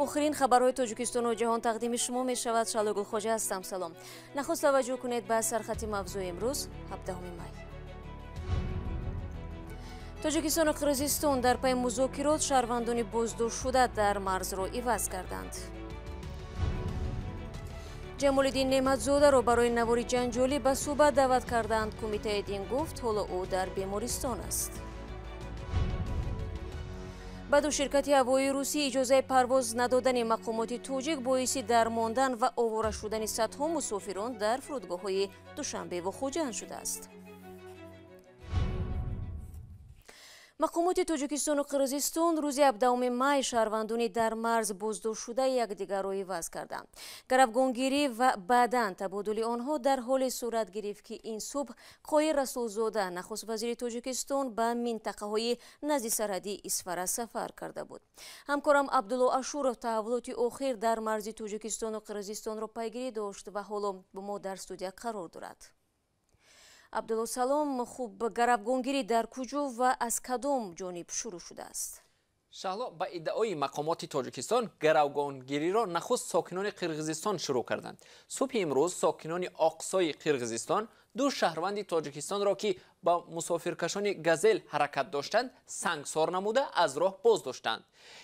Охирин хабарҳои Тоҷикистону ҷаҳон тақдими шумо мешавад. Шаҳло Гулхоҷа ҳастам. Салом. Нахуст таваҷҷӯҳ кунед ба сархати мавзӯи имрӯз, 17 май. Тоҷикистону Қирғизистон дар пайи музокирот шаҳрвандони боздоштшуда дар марзро иваз карданд. Ҷамолиддин Неъматзодаро барои навори ҷанҷолӣ ба суҳбат даъват карданд. Кумитаи дин гуфт, ҳоло ӯ дар бемористон аст. Ба ду ширкати ҳавоии русӣ иҷозаи парвоз надодани мақомоти тоҷик боиси дармондан ва овора шудани садҳо мусофирон дар фурудгоҳҳои Душанбе ва Хуҷанд шудааст. Мақомоти Тоҷикистону Қирғизистон рӯзи 17 май шаҳрвандони дар марз боздоштшудаи якдигарро иваз карданд. Гаравгонгирӣ ва баъдан табодули онҳо дар ҳоле сурат гирифт, ки ин субҳ Қоҳир Расулзода, нахуствазири Тоҷикистон, ба минтақаҳои назди сарҳадии Исфара сафар карда буд. Ҳамкорам Абдулло Ашуров таҳаввулоти охир дар марзи Тоҷикистону Қирғизистонро пайгирӣ дошт ва ҳоло бо мо дар студия қарор дорад. Абдулло, салом. Хуб, гаравгонгирӣ дар куҷо ва аз кадом ҷониб шурӯъ шудааст? Шаҳло, ба иддаои мақомоти Тоҷикистон гаравгонгириро нахуст сокинони Қирғизистон шурӯъ карданд. Субҳи имрӯз сокинони Оқсои Қирғизистон ду шаҳрванди Тоҷикистонро, ки ба мусофиркашони газел ҳаракат доштанд, сангсор намуда аз роҳ боз доштанд.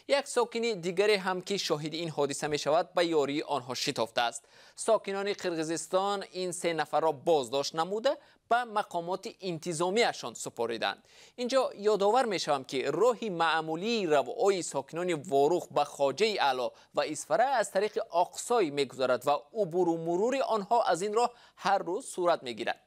Як сокини дигаре ҳам, ки шоҳиди ин ҳодиса мешавад, ба ёрии онҳо шитофтааст. Сокинони Қирғизистон ин се нафарро боздошт намуда ба мақомоти интизомиашон супориданд. Инҷо ёдовар мешавам, ки роҳи маъмулии равои сокинони Ворух ба Хоҷаи Аъло ва Исфара аз тариқи Оқсой мегузарад ва убуру мурури онҳо аз ин роҳ ҳар рӯз сурат мегирад.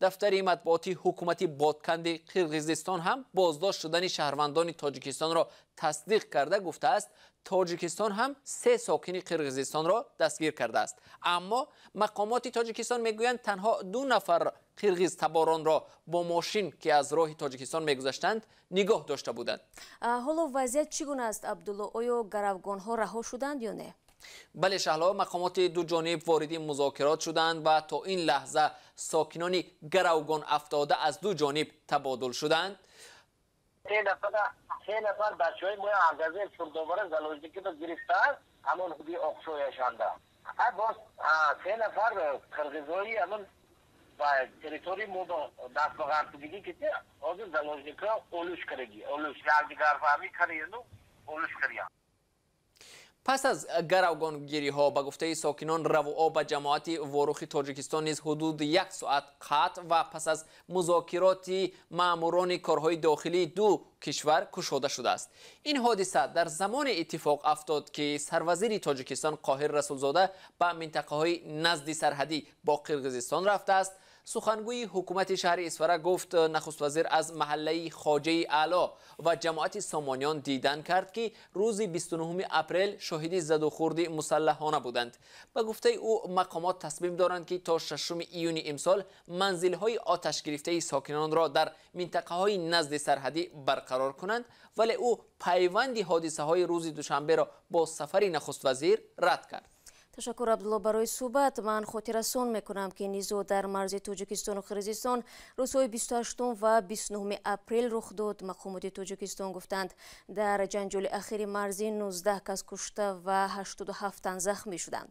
Дафтари матбуоти ҳукумати Бодканди Қирғизистон ҳам боздошт шудани шаҳрвандони Тоҷикистонро тасдиқ карда гуфтааст, Тоҷикистон ҳам се сокини Қирғизистонро дастгир кардааст. Аммо мақомоти Тоҷикистон мегӯянд, танҳо ду нафар қирғизтаборонро бо мошин, ки аз роҳи Тоҷикистон мегузаштанд, нигоҳ дошта буданд. Ҳоло вазъият чӣ гуна аст, Абдулло? Оё гаравгонҳо раҳо шуданд ё не? Бале, Шаҳло, мақомоти ду ҷониб вориди музокирот шуданд ва то ин лаҳза сокинони гаравгон афтода аз ду ҷониб табодул шуданд. Се нафар бачаҳои мо аз газел фурдовара заложникиро гирифтаанд, ҳамон худи Оқсояшанда. Боз се нафар қирғизҳои ҳамон ба территорияи мо даст ба ғарқидагӣ, ки ҳозир заложникро олуш кардаги, олуш якдигарфаҳмӣ кардану олуш кардаанд. Пас аз гаравгонгириҳо, ба гуфтаи сокинон, равуо ба ҷамоати Ворухи Тоҷикистон низ ҳудуди як соат қатъ ва пас аз музокироти маъмурони корҳои дохилии ду кишвар кушода шудааст. Ин ҳодиса дар замоне иттифоқ афтод, ки сарвазири Тоҷикистон Қоҳир Расулзода ба минтақаҳои назди сарҳадӣ бо Қирғизистон рафтааст. Сухангӯи ҳукумати шаҳри Исфара гуфт, нахуствазир аз маҳаллаи Хоҷаи Аъло ва ҷамоати Сомониён дидан кард, ки рӯзи 29 апрел шоҳиди задухӯрди мусаллаҳона буданд. Ба гуфтаи ӯ, мақомот тасмим доранд, ки то 6 июни имсол манзилҳои оташгирифтаи сокинонро дар минтақаҳои назди сарҳадӣ барқарор кунанд, вале ӯ пайванди ҳодисаҳои рӯзи душанберо бо сафари нахуствазир рад кард. Ташаккур, Абдулло, барои суҳбат. Ман хотиррасон мекунам, ки низоъ дар марзи Тоҷикистону Қирғизистон рӯзҳои 28 ва 29 апрел рух дод. Мақомоти Тоҷикистон гуфтанд, дар ҷанҷоли ахири марзӣ 19 кас кушта ва 87 тан захмӣ шуданд.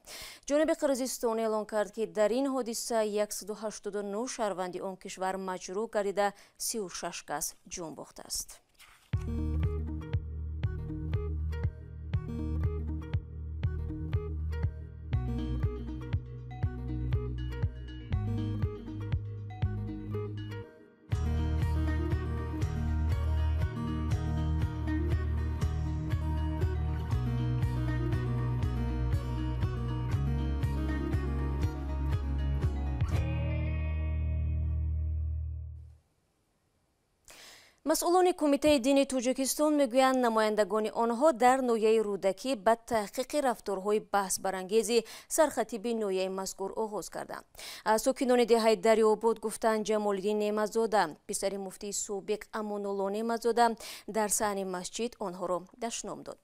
Ҷониби Қирғизистон эълон кард, ки дар ин ҳодиса 189 шаҳрванди он кишвар маҷрӯҳ гардида, 36 кас ҷон бохтааст. Масъулони Кумитаи дини Тоҷикистон мегӯянд, намояндагони онҳо дар ноҳияи Рӯдакӣ ба таҳқиқи рафторҳои баҳсбарангези сархатиби ноҳияи мазкур оғоз карданд. Сокинони деҳаи Дарёобод гуфтанд, Ҷамолиддин Неъматзода, писари муфтии собиқ Амонулло Неъматзода, дар саҳни масҷид онҳоро дашном дод.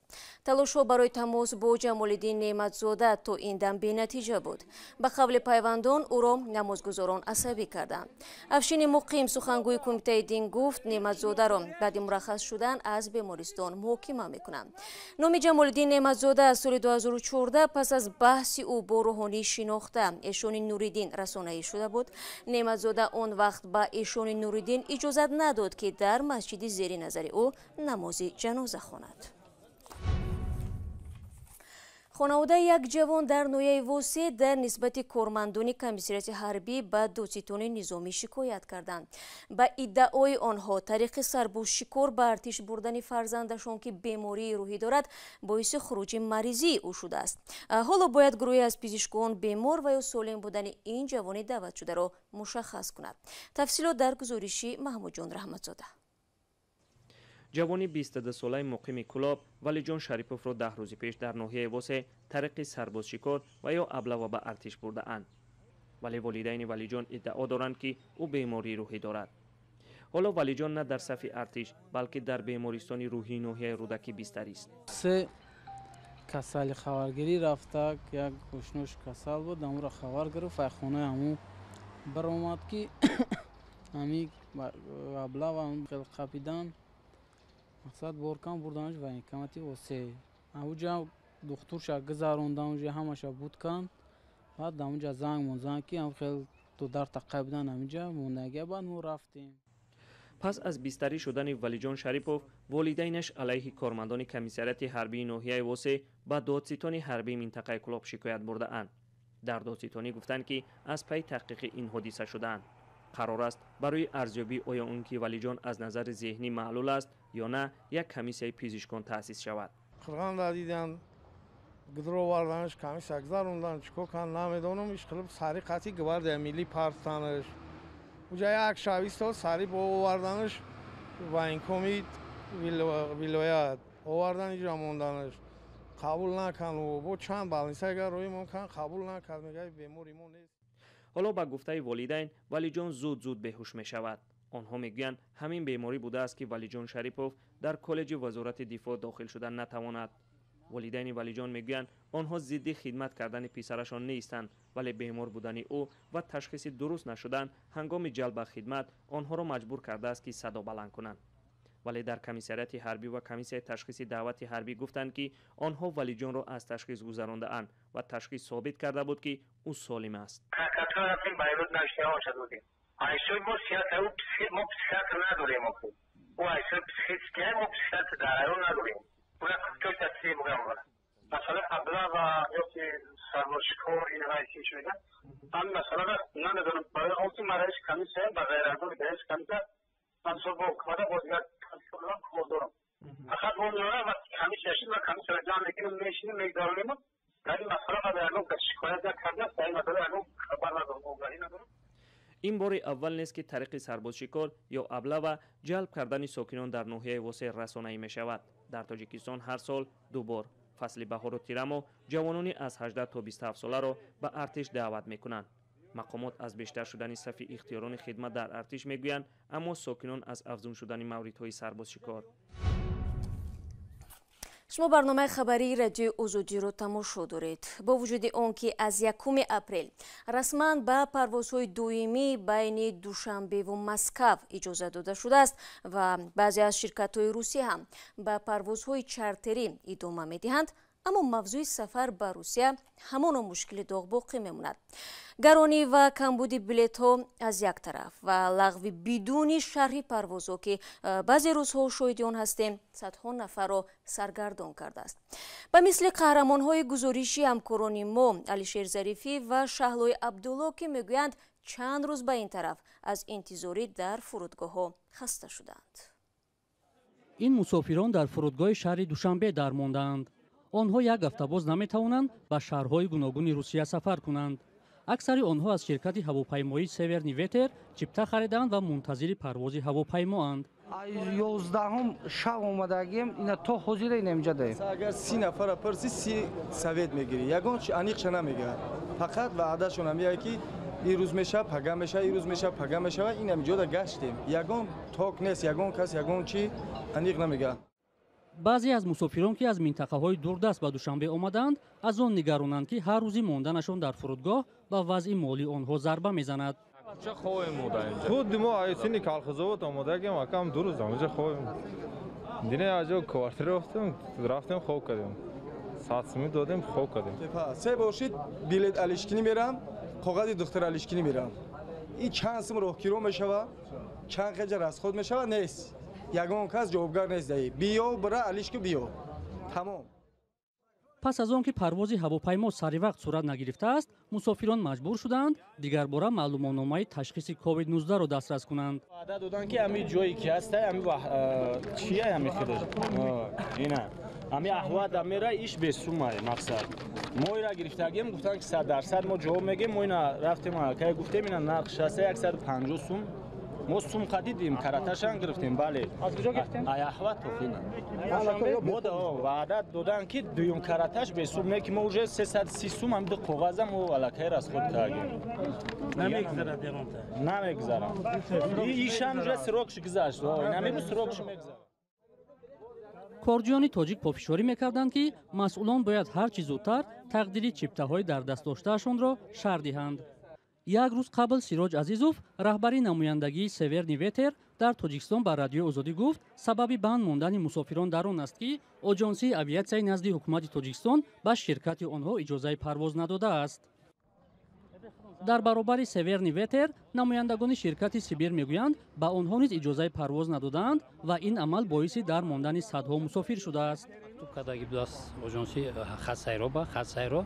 Талошҳо барои тамос бо Ҷамолиддин Неъматзода то ин дам бенатиҷа буд. Ба қавли пайвандон, ӯро намозгузорон асабӣ карданд. Афшини Муқим, сухангӯи кумитаи дин, гуфт, Неъматзодаро баъди мураххас шудан аз бемористон муҳокима мекунанд. Номи Ҷамолиддин Неъматзода аз соли 2014 пас аз баҳси ӯ бо рӯҳонии шинохта Эшони Нуриддин расонаӣ шуда буд. Неъматзода он вақт ба Эшони Нуриддин иҷозат надод, ки дар масҷиди зери назари ӯ намози ҷаноза хонад. Хонаводаи як ҷавон дар ноҳияи Восе дар нисбати кормандони комиссариати ҳарбӣ ба додситони низомӣ шикоят карданд. Ба иддаои онҳо, тариқи сарбозшикор ба артиш бурдани фарзандашон, ки бемории рӯҳӣ дорад, боиси хуруҷи маризии ӯ шудааст. Ҳоло бояд гурӯҳе аз пизишкон бемор ва ё солим будани ин ҷавони даъватшударо мушаххас кунад. Тафсилот дар гузориши Маҳмудҷон Раҳматзода. Ҷавони 22-солаи муқими Кулоб Валиҷон Шариповро 10 рӯзи пеш дар ноҳияи Восе тариқи сарбозшикор ва ё аблава ба артиш бурдаанд. Вале волидайни Валиҷон иддао доранд, ки ӯ бемории рӯҳӣ дорад. Ҳоло Валиҷон на дар сафи артиш, балки дар бемористони рӯҳии ноҳияи Рӯдакӣ бистарист. Се касали хабаргирӣ рафта, як гӯшнӯш касал буд, амуро хабар гирифт, ай хонаи ҳамун баромад, ки ҳами аблава хел қапидан, мақсад боркам бурданаш военкомати Восе. Ауҷа духтурша гузарондан, уҷа ҳамаша буд канд. Баъд амуҷа занг монзан, ки ам хел дудар тақай будан, амиҷа мондагия. Баъд мо рафтем. Пас аз бистарӣ шудани Валиҷон Шарипов, волидайнаш алайҳи кормандони комиссариати ҳарбии ноҳияи Восе ба додситони ҳарбии минтақаи Кулоб шикоят бурдаанд. Дар додситонӣ гуфтанд, ки аз пайи таҳқиқи ин ҳодиса шудаанд. Қарор аст, барои арзёбии оё он ки Валиҷон аз назари зеҳнӣ маълул аст ё на, як комиссияи пизишкон таъсис шавад. Қирғанда дидан, гидроварданаш, комиссия гузарондан, чӣ кор кан намедонам. Ишқилиб сари қатъи гвардия миллӣ партанаш, уҷа як шаб истод, сари бо оварданаш военкоми вилоят овардан, иҷа монданаш, қабул накан. Бо чанд больницага роҳимон кан, қабул накард, мега, бемори мо нест. Ҳоло ба гуфтаи волидайн, Валиҷон зуд зуд беҳуш мешавад. Онҳо мегӯянд, ҳамин беморӣ будааст, ки Валиҷон Шарипов дар коллеҷи вазорати дифоъ дохил шуда натавонад. Волидайни Валиҷон мегӯянд, онҳо зидди хидмат кардани писарашон нестанд, вале бемор будани ӯ ва ташхиси дуруст нашудан ҳангоми ҷалб ба хидмат онҳоро маҷбур кардааст, ки садо баланд кунанд. Вале дар комиссариати ҳарбӣ ва комиссияи ташхиси даъвати ҳарбӣ гуфтанд, ки онҳо Валиҷонро аз ташхис гузарондаанд ва ташхис собит карда буд, ки ӯ солим аст. Прокуратура рафтем, байрут навиштаҳоша додем. Айсои мо сиёса, мо психиатр надорем охи. Ӯ айсои психический, мо психиатр дар район надорем. Ура точно чизе бугам. Масъала аблава ёки сарбозшикор ин райси шуда. Ҳамин масъаларо намедонам, барои он ки ман раиси комиссия, ба ғайр аз он раиси комиссия, ман бо ҳукумата бо дигар комиссияҳо кор дорам. Фақат мо меорам, вақти комиссия шуд, ма комиссияро ҷамъ мекунем, мешинем, мегузаронем. Дар ин масъала ман ягон кас шикоят накардааст, дар ин масъала ягон хабар надорам, огаҳӣ надорам. Ин бори аввал нест, ки тариқи сарбозшикор ё аблава ҷалб кардани сокинон дар ноҳияи Восе расонаӣ мешавад. Дар Тоҷикистон ҳар сол ду бор, фасли баҳору тирамоҳ, ҷавонони аз 18 то 27 соларо ба артиш даъват мекунанд. Мақомот аз бештар шудани сафи ихтиёрони хидмат дар артиш мегӯянд, аммо сокинон аз афзун шудани мавридҳои сарбозшикор. Шумо барномаи хабарии Радиои Озодиро тамошо доред. Бо вуҷуди он ки аз 1 апрел расман ба парвозҳои доимӣ байни Душанбеву Москав иҷоза дода шудааст ва баъзе аз ширкатҳои Русия ҳам ба парвозҳои чартерӣ идома медиҳанд, аммо мавзӯи сафар ба Русия ҳамоно мушкили доғ боқӣ мемонад. Гаронӣ ва камбуди билетҳо аз як тараф ва лағви бидуни шарҳи парвозҳо, ки баъзе рӯзҳо шоҳиди он ҳастем, садҳо нафарро саргардон кардааст. Ба мисли қаҳрамонҳои гузориши ҳамкорони мо Алишер Зарифӣ ва Шаҳлои Абдулло, ки мегӯянд, чанд рӯз ба ин тараф аз интизорӣ дар фурудгоҳҳо хаста шудаанд. Ин мусофирон дар фурудгоҳи шаҳри Душанбе дармондаанд. Онҳо як ҳафта боз наметавонанд ба шаҳрҳои гуногуни Русия сафар кунанд. Аксари онҳо аз ширкати ҳавопаймоии Северный ветер чипта харидаанд ва мунтазири парвози ҳавопаймоанд. 11-ум шаб омадагием, ина то ҳозира ина инҷа даем. Агар 30 нафара пурсӣ, 30 совет мегирӣ, ягон чи аниқша намегирад. Фақат ваъдашон ҳамияе, ки ирӯз мешава, пага мешава, ирӯз мешава, пага мешава. Ин ҳамиҷода гаштем, ягон ток нест, ягон кас ягон чи аниқ намегӯяд. Баъзе аз мусофирон, ки аз минтақаҳои дурдаст ба Душанбе омадаанд, аз он нигаронанд, ки ҳар рӯзи монданашон дар фурудгоҳ ба вазъи молии онҳо зарба мезанад. Худ мо айсини калхозовод омодагем, акам ду рӯз амҷа хоҳем. Дине аҷо квартира рафтем, хоб кардем. 100 сумӣ додем, хоб кардем. Се бошид билет алишкинӣ мерам, коғази духтар алишкинӣ мерам. Ин чанд сум роҳкиро мешава, чанд хеҷа расход мешава, нест. Ягон кас ҷавобгар нест. Биё, бира, алишки биё. Тамом. Пас аз он ки парвози ҳавопаймо сари вақт сурат нагирифтааст, мусофирон маҷбур шуданд дигарбора маълумотномаи ташхиси ковид-19-ро дастрас кунанд. Ваъда доданд, ки ҳами ҷое ки ҳаста, ҳами чия, ҳами худаш ина ҳами аҳвада мера иш бесумай мақсад. Мо ира гирифтагем, гуфтанд, ки 100% мо ҷавоб мегем. Мо ина рафтем, аллакай гуфтем, ина нарх 650 сум. Мо сум қадидим, караташан гирифтем, бале. Аз куҷо гирифтем? Ай аҳват тофина. Мо ваъда доданд, ки дуюм караташ бесум не, ки мо уже 330 сум ҳам ду коғаза мо аллакай расход кардем. Намегузарад ягонта? Намегузарад. Ишам уже срокш гузашт. Инамирӯз срокш мегузарад. Корҷиёни тоҷик пофишорӣ мекарданд, ки масъулон бояд ҳар чӣ зудтар тақдири чиптаҳои дар даст доштаашонро шарҳ диҳанд. Як рӯз қабл Сироҷ Азизов, раҳбари намояндагии Северный ветер дар Тоҷикистон, ба Радиои Озодӣ гуфт, сабаби банд мондани мусофирон дар он аст, ки оҷонсии авиатсияи назди ҳукумати Тоҷикистон ба ширкати онҳо иҷозаи парвоз надодааст. Дар баробари Северный ветер намояндагони ширкати Сибир мегӯянд, ба онҳо низ иҷозаи парвоз надодаанд ва ин амал боиси дар мондани садҳо мусофир шудааст. Мактуб кардаги будааст оҷонсии хатсайро, ба хатсайро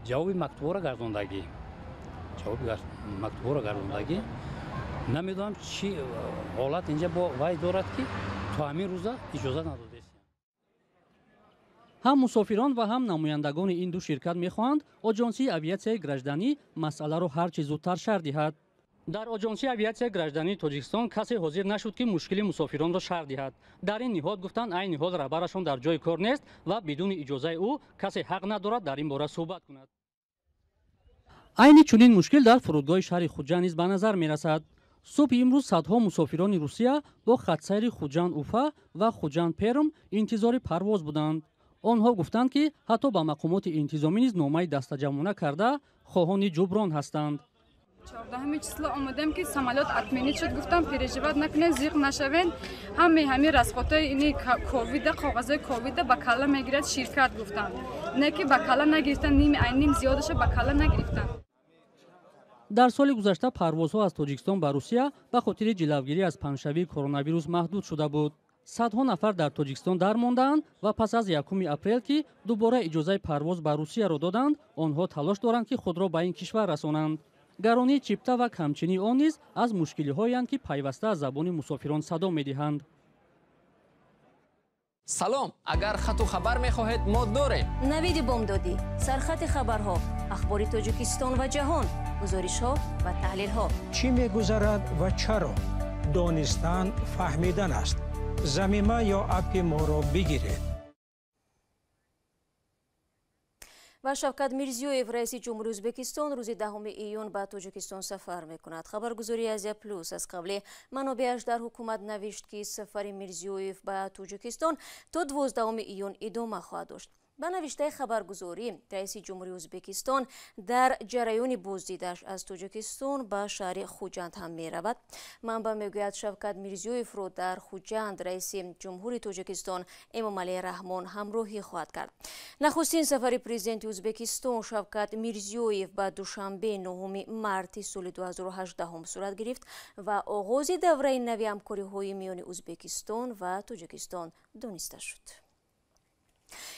ҷавоби мактубҳоро гардондагӣ, ҷавоби мактубҳоро гардондагӣ. Намедонам, чӣ ҳолат инҷа бо вай дорад, ки то ҳамин рӯза иҷоза надодест. Ҳам мусофирон ва ҳам намояндагони ин ду ширкат мехоҳанд оҷонсии авиатсияи гражданӣ масъаларо ҳар чӣ зудтар шарҳ диҳад. Дар оҷонсии авиатсияи граждании Тоҷикистон касе ҳозир нашуд, ки мушкили мусофиронро шарҳ диҳад. Дар ин ниҳод гуфтанд, айни ҳол раҳбарашон дар ҷои кор нест ва бидуни иҷозаи ӯ касе ҳақ надорад дар ин бора суҳбат кунад. Айни чунин мушкил дар фурудгоҳи шаҳри Хуҷанд низ ба назар мерасад. Субҳи имрӯз садҳо мусофирони Русия бо хатсайри Хуҷанд Уфа ва Хуҷанд Перм интизори парвоз буданд. Онҳо гуфтанд, ки ҳатто ба мақомоти интизомӣ низ номаи дастаҷамъона карда хоҳони ҷуброн ҳастанд. 14 число омадем, ки самолёт отменить шуд. Гуфтам, переживать накунед, зиқ нашавед, ҳамаи ҳамин расходҳои ини ковида, коғазҳои ковида ба калла мегирад ширкат, гуфтанд. Не ки ба калла нагирифтан, ними ай ним зиёдаша ба калла нагирифтанд. Дар соли гузашта парвозҳо аз Тоҷикистон ба Русия ба хотири ҷилавгирӣ аз паҳншавии коронавирус маҳдуд шуда буд. Садҳо нафар дар Тоҷикистон дармондаанд ва пас аз 1 апрел, ки дубора иҷозаи парвоз ба Русияро доданд, онҳо талош доранд, ки худро ба ин кишвар расонанд. Гаронии чипта ва камчинии он низ аз мушкилиҳоянд, ки пайваста аз забони мусофирон садо медиҳанд. Салом, агар хату хабар мехоҳед, мо дорем. Навиди бомдодӣ, сархати хабарҳо, ахбори Тоҷикистон ва ҷаҳон, гузоришҳо ва таҳлилҳо. Чӣ мегузарад ва чаро? Донистан фаҳмидан аст. Замима ё аппи моро бигиред. Ва Шавкат Мирзиёев, раиси ҷумҳури Ӯзбекистон, рӯзи 10 июн ба Тоҷикистон сафар мекунад. Хабаргузории Азия Плюс аз қавли манобеаш дар ҳукумат навишт, ки сафари Мирзиёев ба Тоҷикистон то 12 июн идома хоҳад дошт. Ба навиштаи хабаргузорӣ, раиси ҷумҳури Ӯзбекистон дар ҷараёни боздидаш аз Тоҷикистон ба шаҳри Хуҷанд ҳам меравад. Манбаъ мегӯяд, Шавкат Мирзиёевро дар Хуҷанд раиси ҷумҳури Тоҷикистон Эмомалӣ Раҳмон ҳамроҳӣ хоҳад кард. Нахустин сафари президенти Ӯзбекистон Шавкат Мирзиёев ба Душанбе 9 марти соли 2018 сурат гирифт ва оғози давраи нави ҳамкориҳои миёни Ӯзбекистон ва Тоҷикистон дониста шуд.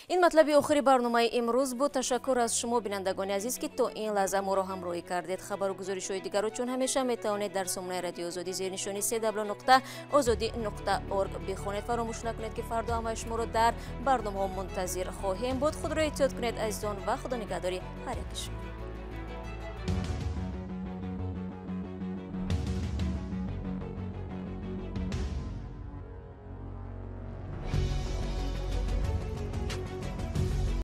Ин матлаби охири барномаи имрӯз буд. Ташаккур аз шумо, бинандагони азиз, ки то ин лаҳза моро ҳамроҳӣ кардед. Хабару гузоришҳои дигарро чун ҳамеша метавонед дар сомонаи Радиои Озодӣ зери нишони www.ozodi.org бихонед. Фаромӯш накунед, ки фардо ҳамаи шуморо дар барномаҳо мунтазир хоҳем буд. Худро эҳтиёт кунед, азизон, ва худо нигаҳдори ҳар яки шумо.